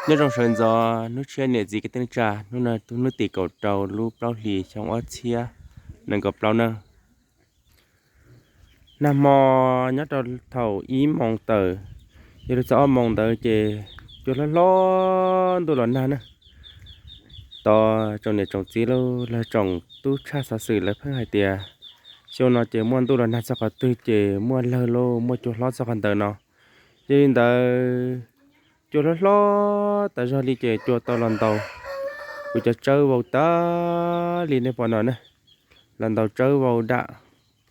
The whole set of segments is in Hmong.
Nyob zoo sawv ntxov hnub tshiab niam txiv kwv tij neej tsa, hnub no hnub tim kaum rau lub plaub hlis xyoo ob txhiab nees nkaum plaub na. Nag hmo nyob rau thaum ib moos tawm, yog li txog ob moos ntawd ces cua hlob hlob ntuj los nag na. Tos tsoom niam tsoom txiv los tsoom tub tshaj xov xwm lawv pheej hais tias xyoo no ces muaj ntuj los nag txog qhov twg ces muaj lawg lauj, muaj cua hlob txog qhov ntawd no. Yog li ntawd, cua hlob hlob tas zog li ces cua tau los ntaus kuv cov tsawb vau tas li nej pom no na. Los ntaus tsawb vau dam,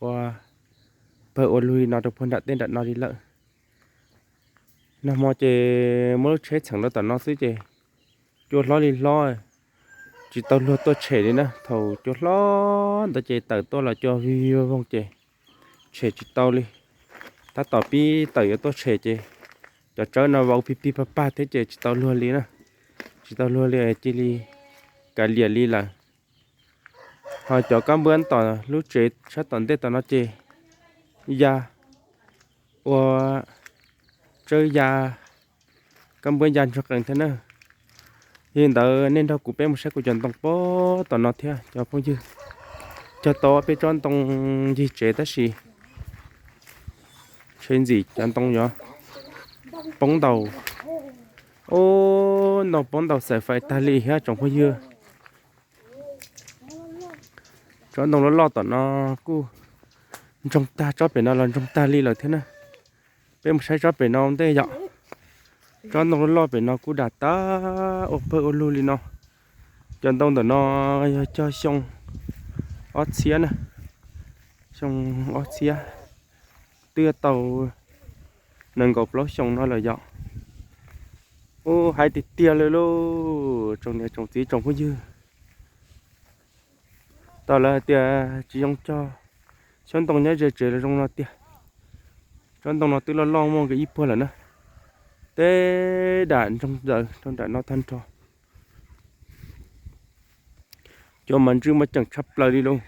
ua pawg ua lug li no rau puag nram tej nram no li lawm. Nag hmo ces muab lub tsheb txheem rau tom no xwb ces cua hlob li hlob, tsis tau luag tuaj tshem li na. Thaum cua hlob ntawd ces tawm tuaj los cua vig voog ces tshem tsis tau li. Tab tom pib tawm yuav tuaj tshem ces cov tsawb no vau pig pig pag pag thiab ces tsis tau luag li na. Tsis tau luag li, cia li kav liam li lawm. Ho cov kab npuab tom lub tsev sab tom ntej tom no ces ya, ua tsawb ya, kab npuab ya ntsuag qees thiab na. Yog li ntawd nej nrog kuv peb mus saib kuv cov ntoo pob tom no thiab cov phooj ywg. Cog tau peb tsob ntoo ncig tsev tab sis tshe ntxim cov ntoo yuav poob ntaus. Ub, ntoo poob ntaus xaim fais tag li thiab tsoom phooj ywg. Tsob ntoo loj loj tom no kuj ntsoog tag, tsob pem no los ntsoog tag li lawm thiab na. Peb mus saib tsob pem no ntej yom. Tsob ntoo loj loj pem no kuj dam tas ua pawg ua lug li no. Cov ntoo ntawm no yog cog xyoo ob txhiab na, xyoo ob txhiab, twb tau nees nkaum plaub xyoo no lawm yom. Ub, hais tiag tiag li lauj tsoom niam tsoom txiv tsoom phooj ywg. Tau lawv hais tias tsis zoo cog xyoob ntoo nyob ze tsev los zoo no tiag. Tsob ntoo no twb loj loj muaj nkaus ib puag lawm na. Tej dam ntsoog ntawd rau nram no tag nrho. Cua mas ntswj muaj ceem tshaj plaws li lauj.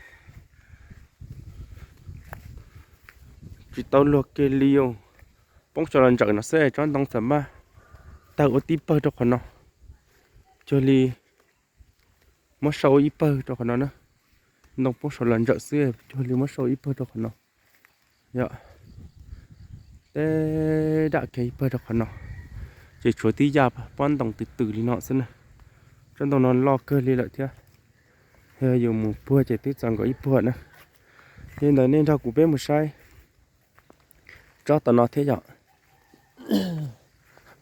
Tsis tau luag kiag li os. Poob saum los ntsawm no xwb tsob ntoo xam maj tawg ua tib pawg rau qhov no. Cuag li muab sau ib pawg rau qhov no na. Ntoo poob saum los ntsawm xwb cuag li muab sau ib pawg rau qhov no. Yog tej dam kiag ib pawg rau qhov no, ces tshuav tib yaj pob ntoo tws tws li no xwb na. Tsob ntoo no loj kawg li lawm thiab. Yog yus mus puag ces twb txog nkaus ib puag na. Yog li ntawd nej nrog kuv peb mus saib tsob tom no thiab yom.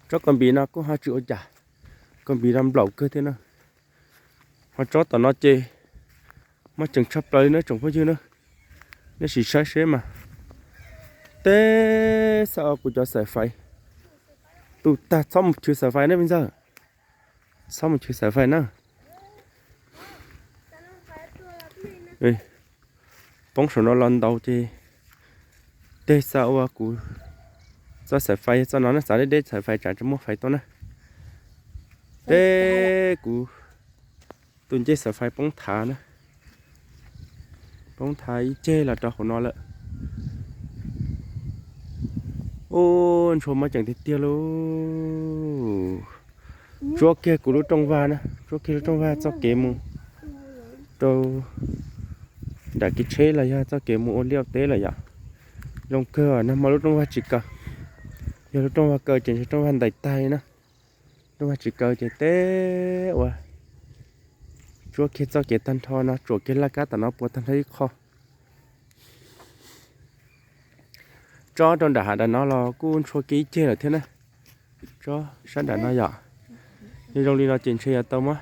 Tsob kos npis no kuj ho tsis ua cas, kos npis no nplaum kawg thiab na. Ho tsob tom no ces muaj ceem tshaj plaws li na tsoom phooj ywg na. Nej sim saib seb mas, tej xav ua kuv cov xaim fais tu tag, txhob mus chwv xaim fais na me ntxawg, txhob mus chwv xaim fais na. Poob saum no los ntaus ces tej xav ua kuv txoj xaim fais txoj no na, xav deb deb xaim fais tsam tsis muaj fais tuaj na. Tej kuv tus ncej xaim fais poob thav na, poob thav ib ceg los rau hauv no lawm. Ub, ntshua muaj ceem tiag tiag lauj. Tsuab kiag kuv lub rooj vag na, tsuab kiag lub rooj vag txoj kev mus rau nram kev tsheb los yog txoj kev mus ua liaj ua teb lawm yom. Zoo kawg nag hmo lub rooj vag tsis kaw, yog lub rooj vag kaw ces ntshe rooj vag ntais tag li na. Rooj vag tsis kaw ces tej ua tsuab kiag txoj kev tag nrho no, tsuam kiag laj kab tom no puas tag nrho ib qho. Tsob rau nram hav nram no los kuj ntshua kiag ib ceg lawm thiab na. Tsob sab nram no yom, yog zoo li no ces ntshe yuav tau muab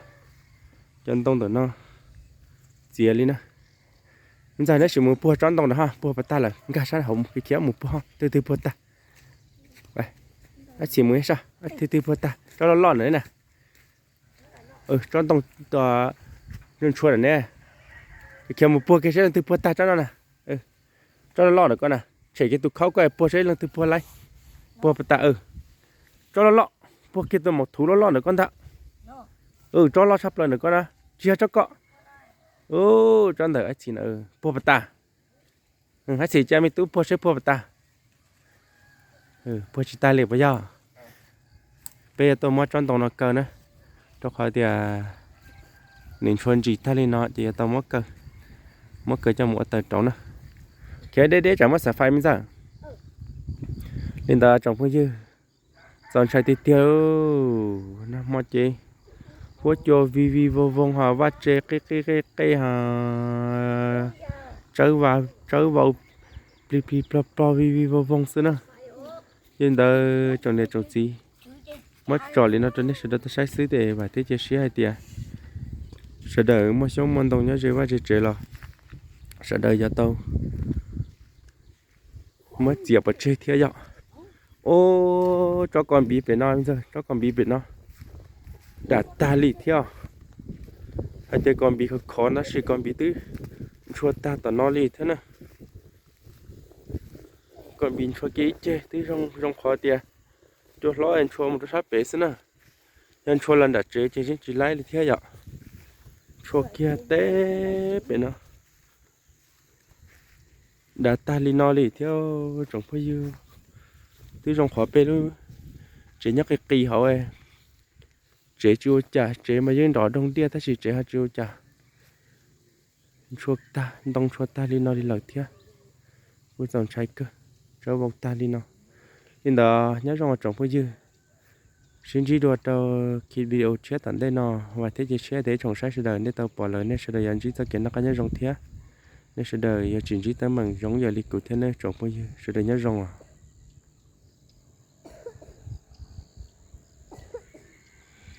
cov ntoo ntawm no txiav li na. Ntxawg, neb sim mus puag tsob ntoo ntawd ho, puag pas tag lawm, nkag sab hauv mus khiav mus puag, twg twg puag tag. Ab txhim mus sab, twg twg puag tag, tsob loj loj ntawm ne. Tsob ntoo ntshua ntshua ntawm ne, khiav mus puag kiag seb leej twg puag tag tsob no na. Tsob loj loj ntawm ko na, tshem kiag tus khaub ko puag seb leej twg puag laib. Puag pas tag. Tsob loj loj, puag kiag tus maum thuv loj loj ntawm ko ntag. Tsob loj tshaj plaws ntawm ko na, tsis yog tsob ko. Tsob ntawm ab txhim na, puag pas tag. Ab txhim, cia me tub puag seb puag pas tag. Puag tsis tag li puas yog? Peb yuav tuaj muab tsob ntoo no kaw na, rau qhov tias nws ntshua ntsis tag li no ces yuav tau muab kaw, muab kaw coj mus ua taws rauv na. Khiav deb deb tsam muab xav fais me ntxawm. Li ntawd tsoom phooj ywg, txaus ntshai tiag tiag. Nag hmo ces huab cua vij vij voog voog ho vaj tse qij qij qij qij ho tsawb vau plig plig plog plog vij vij voog voog xwb na. Yog li ntawd tsoom niam tsoom txiv, muab tso li no rau nej sawv daws tau saib xwb ces vam thiab cia siab hais tias sawv daws muaj xyoob muaj ntoo nyob ze vaj ze tsev los sawv daws yuav tau muab txiav pov tseg thiab yom. Ub, tsob kos npiv pem no, tsob kos npiv pem no dam tag li thiab. Hais tias kos npiv khov khov tab sis kos npiv twb ntshua tag tom no li thiab na. Kos npiv ntshua kiag ib ceg twb zoo, zoo qhov tias cua hlob ntshua mus rau sab pem xwb na. Yog ntshua los nram tsev ces yeej tsis laib li thiab yom. Ntshua kiag teb pem no dav tag li no li thiab tsoom phooj ywg. Twb zoo qhov peb lub tsev nyob qis qis hauv, tsev tsis ua cas, tsev mas yeej nrov doog diaj tab sis tsev ho tsis ua cas. Ntshua tag, ntoo ntshua tag li no li lawm thiab. Kuj txaus ntshai kawg, tsawb vau tag li no. Li ntawd nyob zoo tsoom phooj ywg, sib ntsib dua rau ki video tshiab tom ntej no. Vam thiab cia siab tias ib tsoom saib sawv daws nej tau pom lawm nej sawv daws yuav ntsib txoj kev noj qab nyob zoo thiab nej sawv daws yuav tsis ntsib teeb meem zoo yam li kuv thiab nej tsoom phooj ywg, sawv daws nyob zoo os.